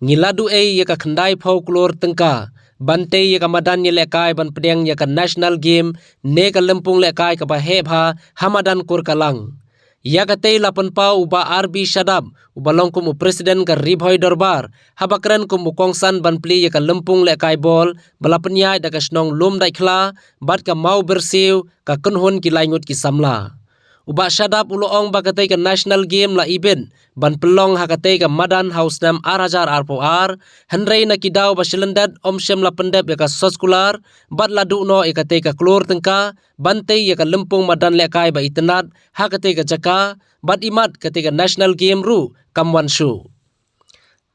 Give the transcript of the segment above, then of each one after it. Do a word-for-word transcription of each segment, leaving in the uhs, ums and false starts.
Ngi la duh ei ïa ka khyndai phew klur tyngka ban tei ïa ka madan ïalehkai ban pdiang ïa ka National Game ne ka lympung lehkai kaba heh bha ha madan Kurkalang. Ïa katei la pynpaw u Bah R B Shadap, uba long kum u President ka Ri Bhoi Dorbar, haba kren kum u kongsan ban plie ïa ka lympung lehkai bol ba la pynïaid da ka shnong Lumdaitkhla bad ka Mawbyrsiew, ka kynhun ki lai ngut ki samla. U Bah Shadap u la ong ba katei ka National Game la ibit ban pynlong ha katei ka madan ha u snem ar hajar arphew ar, hynrei na ki daw ba sha lyndet ym shym la pyndep ïa ka soskular bad la duh noh ïa katei ka klur tyngka ban tei ïa ka lympung madan lehkai ba itynnad ha katei ka jaka, bad imat katei ka National Game ruh kam wan shuh.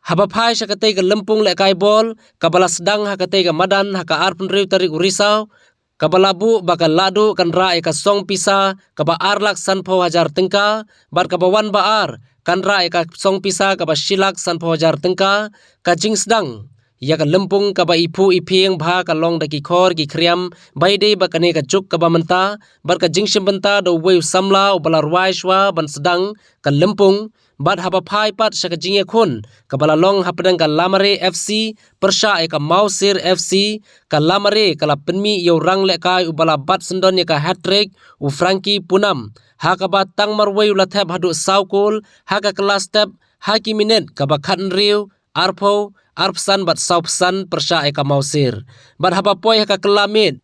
Haba phai sha katei ka lympung lehkai bol kaba la sdang ha katei ka madan ha ka arphew hynriew tarik u Risaw, kaba la buh ba ka lahduh kan rah ïa ka song pisa kaba ar lak sanphew hajar tyngka, bad kaba wan ba ar kan rah ïa ka song pisa kaba shi lak sanphew hajar tyngka. Ka jingsdang ïa ka lympung kaba iphuh iphieng bha ka long da ki khor ki khriam ba ïadei bad kane ka juk kaba mynta, bad ka jingshim bynta da uwei u samla uba la rwai shuwa ban sdang ka lympung. Bad haba phai pat sha ka jingïakhun kaba la long hapdeng ka Lamare F C pyrshah ïa ka Mawsir F C, ka Lamare ka la pynmih ïa u rang lehkai uba la bat syndon ïa ka hat-trick, u Frankie Punam, ha kaba tang marwei u la thep haduh saw kol ha ka kylla step ha ki minit kaba khathynriew, arphew, arphew san bad saw phew san pyrshah ïa ka Mawsir. Bad haba poi ha ka kylla miet,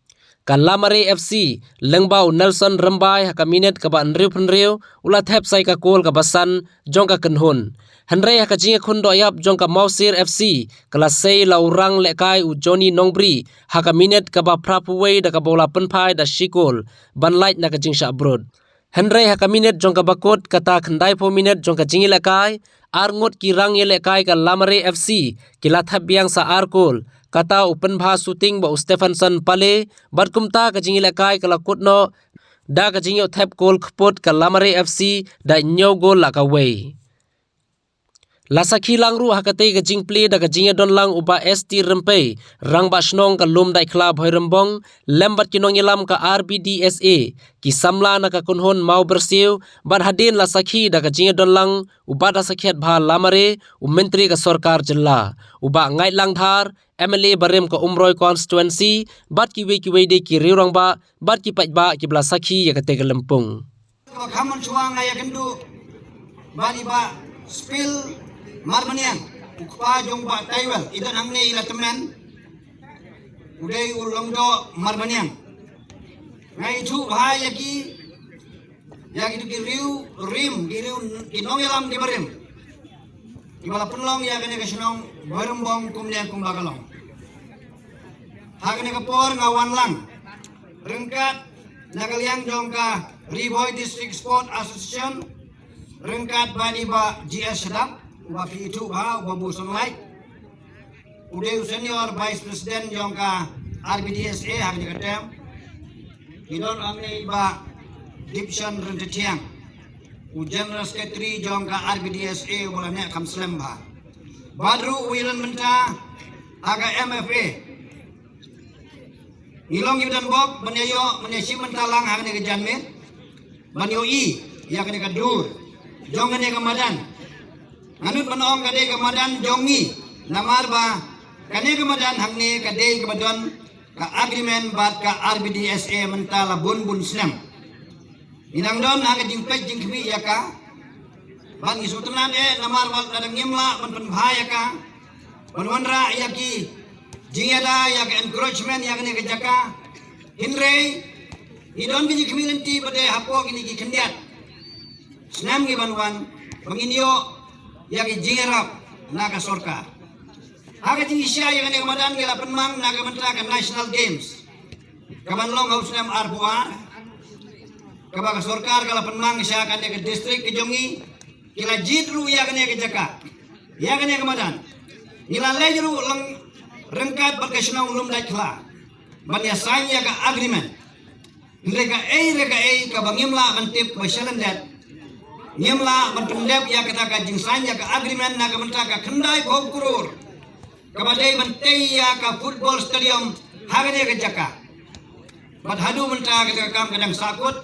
ka Lamare F C lyngba u Nelson Rymbai ha ka minit kaba hynriew phew hynriew u la thep sa ïa ka kol kaba san jong ka kynhun. Hynrei ha ka jingïakhun dohïap jong ka Mawsir F C ka la sei la u rang lehkai u Johnny Nongbri ha ka minit kaba phra phew wei da kaba u la pynphai da shi kol ban lait na ka jingshah brut. Hynrei ha ka minit jong kaba kut, kata khyndai phew minit jong ka jingïalehkai, ar ngut ki rang ïalehkai ka Lamare F C ki la thep biang sa ar kol, kata u pynbha shooting ba u Stephenson Pale, bad kumta ka jingïalehkai ka la kut noh da ka jingïoh thep kol kput ka Lamare F C da hynñiew gol la kawei. La sakhi lang ruh ha katei ka jingplie da ka jingïadon lang u Bah S T Rympei, Rangbah Shnong ka Lumdaitkhla Bhoirymbong, lem bad ki nongïalam ka R B D S A, ki samla na ka kynhun Mawbyrsiew, bad hadien la sakhi da ka jingïadon lang u Bah Dasakhiatbha Lamare, u Myntri ka Sorkar Jylla, u Bah Ngaitlang Dhar, M L A barim ka Umroi Constituency, bad kiwei kiwei de ki riew rangbah bad ki paidbah kiba la sakhi ïa katei ka lympung. Kaba kham mynshuwa nga ïakynduh bad i Bah Spil Marbaniang, u kpa jong Bah Taiwel, i don hangne i la tymmen, u dei u Lyngdoh Marbaniang. Nga ithuh bha ïa ki, ïa ki, ki riew rim, ki riew, ki nongïalam kiba rim, kiba la pynlong ïa kane ka shnong Bhoirymbong kumne kumba ka long. Ha kane ka por nga wan lang ryngkat na ka liang jong ka Ri Bhoi District Sport Association, ryngkat bad i Bah G S Shadap, uba phi ithuh bha, uba buh sunlight. U dei u Senior Vice President jong ka R B D S A ha kane ka term. Ngi don hangne i Bah Dipson Ryntathiang, u General Secretary jong ka R B D S A uba la neh kham slem bha. Bad ruh u Ilan Mynta ha ka M F A. Ngi long kiba don bok ban ïa ïoh, ban ïa shim bynta lang ha kane ka janmiet, ban ïohi ïa kane ka dur jong kane ka madan. Nga nud ban ong ka dei ka madan jong ngi, namar ba kane ka madan hangne ka dei kaba don ka agreement bad ka R B D S A mynta la bun bun snem. Ngi dang don ha ka jingpeit jingkhmih ïa ka, bad ngi sngewtynnat eh namar wat lada ngim lah ban pynbha ïa ka, ban wanrah ïa ki jingïada, ïa ka encroachment ïa kane ka jaka. Hynrei ngi don ki jingkhmih lynti ba dei hapoh kine ki khyndiat snem ngi ban wan ba ngin ïoh ïa ki jingïarap na ka sorkar. Ha ka jingshisha ïa kane ka madan ngi la pynmang na ka bynta ka National Games kaban long ha u snem arphew ar, kaba ka sorkar ka la pynmang sha kane ka district ka jong ngi. Ki la jied ruh ïa kane ka jaka, ïa kane ka madan. Ngi la leit ruh lang ryngkat bad ka shnong Lumdaitkhla ban ïa sign ïa ka agreement. Hynrei kaei re kaei kaba ngim lah ban tip kaba sha lyndet, ngim lah ban pyndep ïa kata ka jingsign ïa ka agreement na ka bynta ka khyndai phew klur kaba dei ban tei ïa ka football stadium ha kane ka jaka. Bad haduh mynta kata ka kam ka dang sahkut.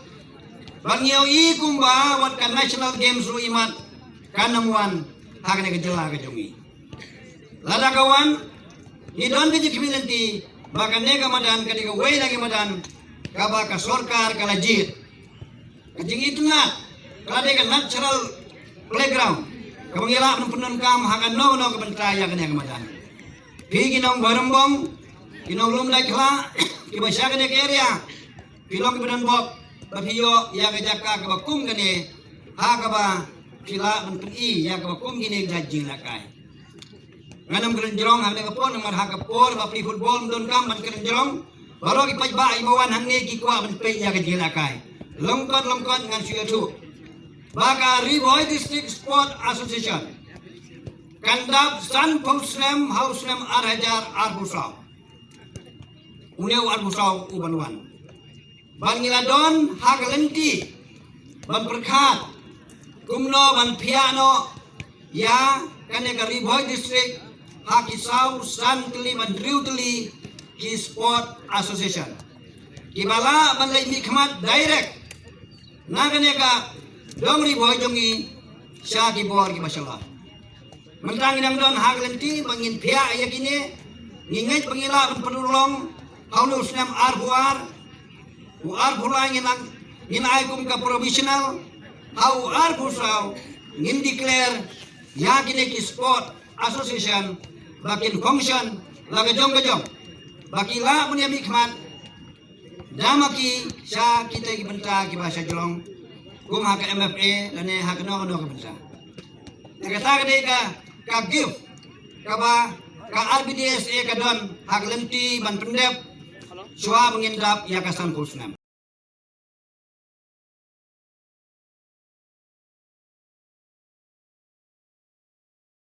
Bad ngi ïohi kumba wat ka National Games ruh imat kan ym wan ha kane ka jylla ka jong ngi. Lada ka wan, ngi don ka jingkhmih lynti ba kane ka madan ka dei kawei na ki madan kaba ka sorkar ka la jied. Ka jingitynnad ka la dei ka natural playground kaba ngi lah ban pyndonkam ha kano kano ka bynta ïa kane ka madan. Phi ki nong Bairembong, ki nong Lumdaitkhla, kiba sha kane ka area, phi long kiba don bok ba phi ïoh ïa ka jaka kaba kum kane, ha kaba phi lah ban pyni ïa kaba kum kine ki jingïalehkai. Ngan ym kren jrong ha kane ka por namar ha ka por ba plie football ym donkam ban kren jrong. Baroh ki paidbah kiba wan hangne ki kwah ban peit ïa ka jingïalehkai. Lyngkot lyngkot ngan shu ïathuh ba ka Ri Bhoi District Sport Association kan dap sanphew snem ha u snem ar hajar arphew saw. Une u arphew saw u ban wan. Ban ngi la don ha ka lynti ban pyrkhat kumno ban phiah noh ïa kane ka Ri Bhoi District ha ki saw san tylli bad hynriew tylli ki sport association kiba lah ban leit mihkhmat direct na kane ka dong Ri Bhoi jong ngi sha ki bor kiba shalor. Mynta ngi dang don ha ka lynti ba ngin phiah ïa kine, ngi ngeit ba ngi lah ban pynurlong ha une u snem arphew ar, u arphew lai ngin ai kum ka provisional, ha u arphew saw ngin declare ïa kine ki sport association ba kin function la ka jong ka jong, ba ki lah ban ïa mihkhmat da ma ki sha kita ki bynta kiba sha jrong kum ha ka M F A lane ha kano kano ka bynta. Te kata ka dei ka, ka gift kaba ka R B D S A ka don ha ka lynti ban pyndep shuwa ba ngin dap ïa ka sanphew snem.